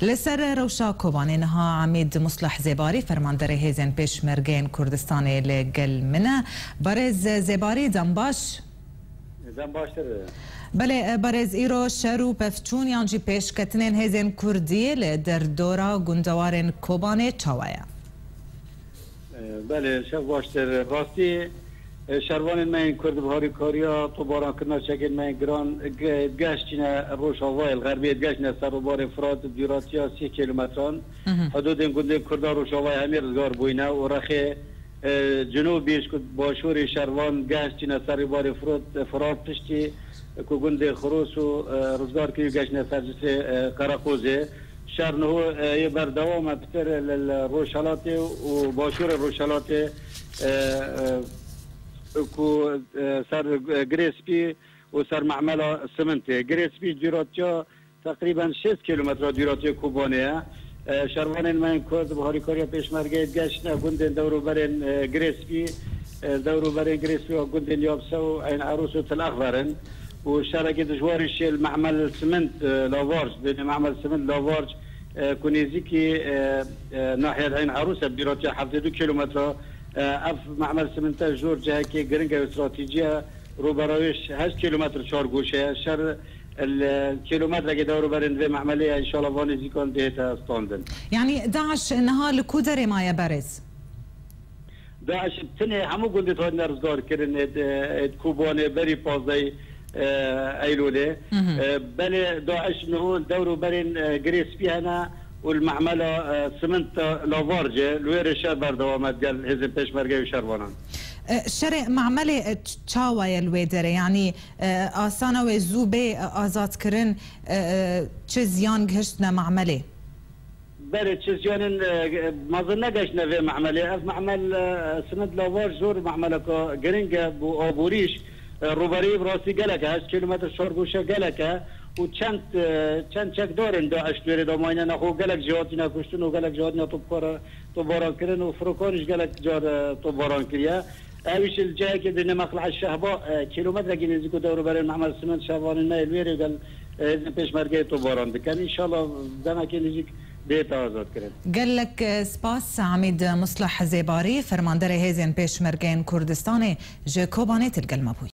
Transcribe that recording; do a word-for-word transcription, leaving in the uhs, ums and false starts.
Li ser rewşa Kobanê niha Emîd Muslih Zêbarî, fermanderê Hêzên Pêşmergeyên Kurdistanê li gel min e. Berêz Zêbarî, dem baş. Dem baştir. Belê, berêz, îro şer û pevçûn yan jî pêşketinên hêzên Kurdî li derdora gundewarên Kobanê çawa ye? Belê, şev baştir. Rastî, e, şervanên me yên Kurd bi harîkariya topbarankirina çekên me yên giran ge-, digeştîne Rojavayê, li Xerbiyê digeştîne ser rûbarê Firat, dûratiya sî kilometran. Mhm. Hidûdên gundên Kurda Rojavayê hemî rizgar bûyne û rexê, e, cinûbî ji ku başûrê şervan digeştîne ser rûbarê Firat, Firat piştî ku gundê Xirûs û, e, rizgar kirî û geştîne ser cisrê, e, Qereqozê. Şer niho, e, yê berdewam e, pitir li, li Rojhelatê û başûrê Rojhelatê, e, e, ku, e, ser, e, Girê Spî û ser mehmela Simintê. Girê Spî dûratiya teqrîben şêst kilometre dûratiya Kobanê ye. E, şervanên me yên Kurd bi harîkariya Pêşmergeyê digeştine gundên dewroberên, e, Girê Spî, e, dewroberên Girê Spî û gundên Yabse û Eyn Erûs û Til Exver in. û şerekî dijwarî şê li Mehmel Simint, e, Lavarc, bênê Mehmel Simint Lavarc, e, ku nêzîkî, e, e, nahiyet Eyn Erûs e, bi dûratiya heftê du kilometre. E, ev Mehmel Simint e, jor cihekê giring e, stratejî ye, rûbera wê heşt kilometre çar goşe ye. Şer li kilometrekê dewroberên vê mehmelê ye, înşallah van nêzîkan dihête standin. Yanî DAIŞ niha li ku derê maye, berêz? DAIŞ tenê hemû gundê hatine rizgar kirin, ê, ê, Kobanê berî pazdehê, e, Eylûlê. Mhm. E, belê DAIŞ niho dewr û berên, e, Girê Spî hene û li mehmela, e, Simint de Lavarcê li wê rê şer berdewam e gel hêzên pêşmerge û şervanan. E, şerê mehmelê, e, ç-, çawa ye li wê derê? Yanî, e, asana wê zû bê, e, azadkirin, e, e, çi ziyan gihiştine mehmelê? Belê, çi ziyanên, e, mezin negeştine vê mehmelê. Ev mehmel, e, Simint Lavar zor mehmeleka giring e bo aborî jî. E, rûberî bi rastî gelek e, heşt kilometre çargoşe gelek e û çend, e, çend çekdarên DAIŞ li wê rê de mayîne nexwe, gelek jî hatine kuştin û gelek jî hatine topkara-, topbarankirin û firokan jî gelek car, e, topbaran kiriye. Ew jî li cihekê di nêmeqle'a Şehba, e, kilometrekî nêzîk û dewroberên mehmel Simint şervanên me yê li wê rê gel, e, hêzên pêşmergeyê topbaran dikin. Înşallah demekê nêzîk dihête azadkirin. Gelek, e, spas Emîd Muslih Zêbarî, fermanderê Hêzên Pêşmergeyên Kurdistanê ji Kobanê til gel me bûyî.